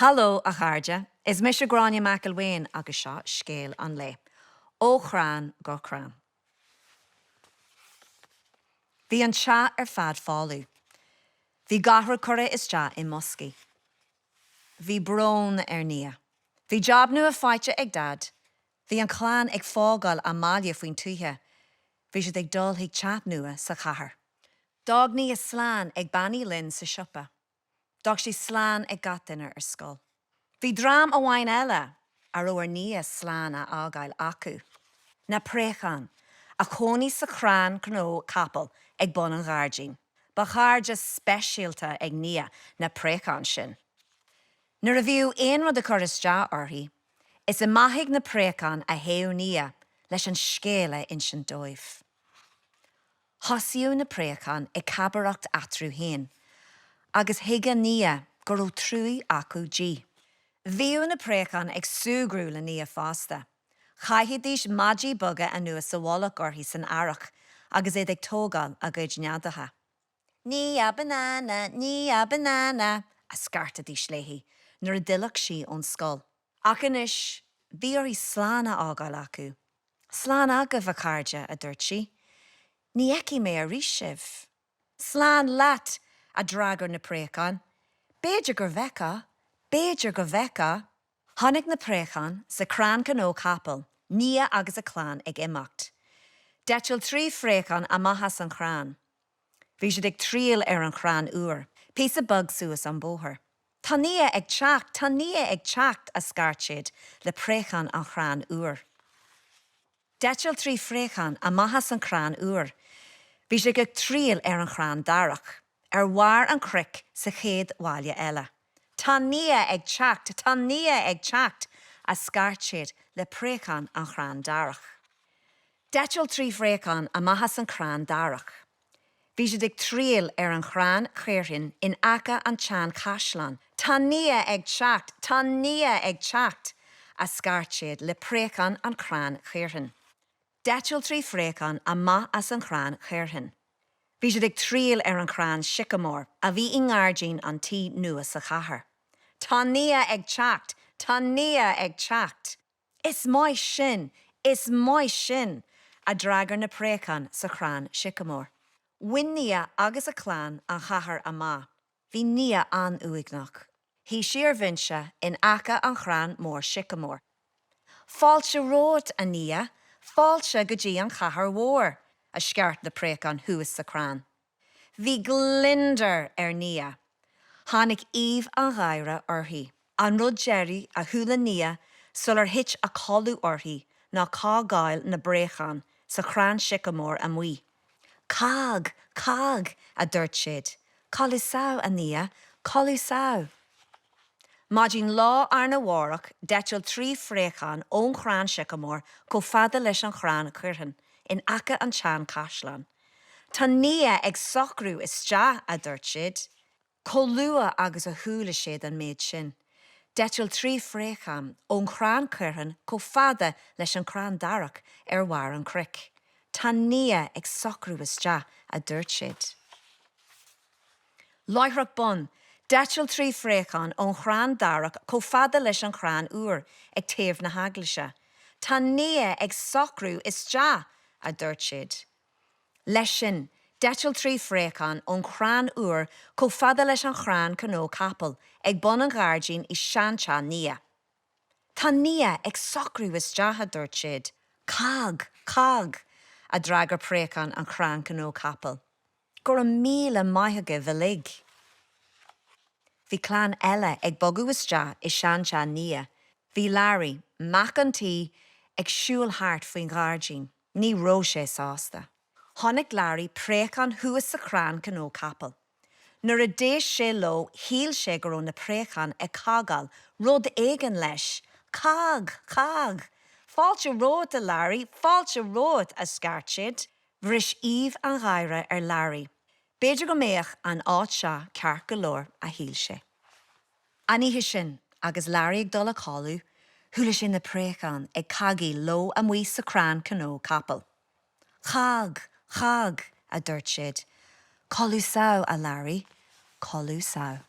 Haló, a chairde, is mise Gráinne McElwain agus seo scéal an lae. Ó chrann go crann. Bhí an teach ar fad folamh. Bhí gach rud curtha isteach i mboscaí. Bhí brón ar Nia. Bhí jab nua faighte ag Daid. Bhí an chlann ag fágáil a mbaile faoin tuaithe. Bhí siad ag dul chuig teach nua sa chathair. D'fhág Nia slán ag Bean Uí Fhloinn sa siopa. D'fhág sí slán ag gach duine ar scoil. Bhí dream amháin eile a raibh ar Nia slán a fhágáil acu. Na préacháin, a chónaigh sa chrann cnó capaill ag bun an ghairdín. Ba chairde speisialta ag Nia na préacháin sin. Nuair a bhíodh aon rud ag cur isteach uirthi, is amach chuig na préacháin a théadh Nia leis an scéal a insint dóibh. Thosaíodh na préacháin ag cabaireacht eatarthu féin agus thuigeadh Nia go raibh truaigh acu di. Bhíodh na préacháin ag súgradh le Nia fosta. Chaithidís maidí beaga anuas sa mhullach uirthi san earrach agus iad ag tógáil a gcuid neadacha. Nia banana, Nia banana, a scairtidís léi nuair a d'fhillfeadh sí ón scoil. Ach anois, bhí uirthi slán a fhágáil acu. Slán agaibh, a chairde, a dúirt sí. Ní fheicfidh mé arís sibh. Slán leat! a d'fhreagair na préacháin. B'fhéidir go bhfeicfeá, b'fhéidir go bhfeicfeá. Chonaic na préacháin sa chrann cnó capaill, Nia agus a clann ag imeacht. D'eitil 3 phréachán amach as an chrann. Bhí siad ag triall ar an chrann iúir, píosa beag suas an bóthar. Tá Nia ag teacht! Tá Nia ag teacht! a scairt siad le préacháin an chrainn iúir. D'eitil 3 phréachán amach as an chrann iúir. Bhí siad ag triall ar an chrann darach, ar bharr an chnoic sa chéad bhaile eile. Tá Nia ag teacht! Tá Nia ag teacht! a scairt siad le préacháin an chrainn darach. D'eitil 3 phréachán amach as an chrann darach. Bhí siad ag triall ar an chrann caorthainn in aice an tseanchaisleáin. Tá Nia ag teacht! Tá Nia ag teacht! a scairt siad le préacháin an chrainn chaorthainn. D'eitil 3 phréachán amach as an chrann caorthainn. Bhí siad ag triall ar an chrann siceamóir a bhí i ngairdín an tí nua sa chathair. Tá Nia ag teacht! Tá Nia ag teacht! Is maith sin! Is maith sin! a d'fhreagair na préacháin sa chrann siceamóir. Bhain Nia agus a clann an chathair amach. Bhí Nia an-uaigneach. Shuigh sí ar bhinse in aice an chrainn mhóir siceamóir. Fáilte romhat, a Nia! Fáilte go dtí an chathair mhór! a scairt na préacháin thuas sa chrann. Bhí gliondar ar Nia. Tháinig aoibh an gháire uirthi. An rud deiridh a chuala Nia sular thit a codladh uirthi ná cagáil na bpréachán sa chrann siceamóir amuigh. Cág! Cág! a dúirt siad. Codladh sámh, a Nia, codladh sámh! Maidin lá arna mhárach d'eitil 3 phréachán ón chrann siceamóir chomh fada leis an chrann caorthainn in aice an tseanchaisleáin. Tá Nia ag socrú isteach, a dúirt siad. Chomh luath agus a chuala siad an méid sin, d'eitil 3 phréachán ón chrann caorthainn chomh fada leis an chrann darach ar bharr an chnoic. Tá Nia ag socrú isteach, a dúirt siad. Láithreach bonn, d'eitil 3 phréachán ón chrann darach chomh fada leis an chrann iúir ag taobh na heaglaise. Tá Nia ag socrú isteach, a dúirt siad. Leis sin, d'eitil 3 phréachán ón chrann iúir chomh fada leis an chrann cnó capaill ag bun an ghairdín i seanteach Nia. Tá Nia ag socrú isteach, a dúirt siad. Cág! Cág! a d'fhreagair préacháin an chrainn cnó capaill. Go raibh míle maith agaibh uilig. Bhí clann eile ag bogadh isteach i seanteach Nia. Bhí Larry, mac an tí, ag siúl thart faoin ghairdín. Ní raibh sé sásta. Chonaic Larry préachán thuas sa chrann cnó capaill. Nuair a d'éist sé leo shíl sé go raibh na préacháin ag cagáil rud éigin leis. Cág! Cág! Fáilte romhat, a Larry! Fáilte romhat! a scairt siad. Bhris aoibh an gháire ar Larry. B'fhéidir go mbeadh an áit seo ceart go leor, a shíl sé. An oíche sin, agus Larry ag dul a chodladh, chuala sé na préacháin ag cagaíl leo amuigh sa chrann cnó capaill. Cág! Cág! a dúirt siad. Codladh sámh, a Larry. Codladh sámh.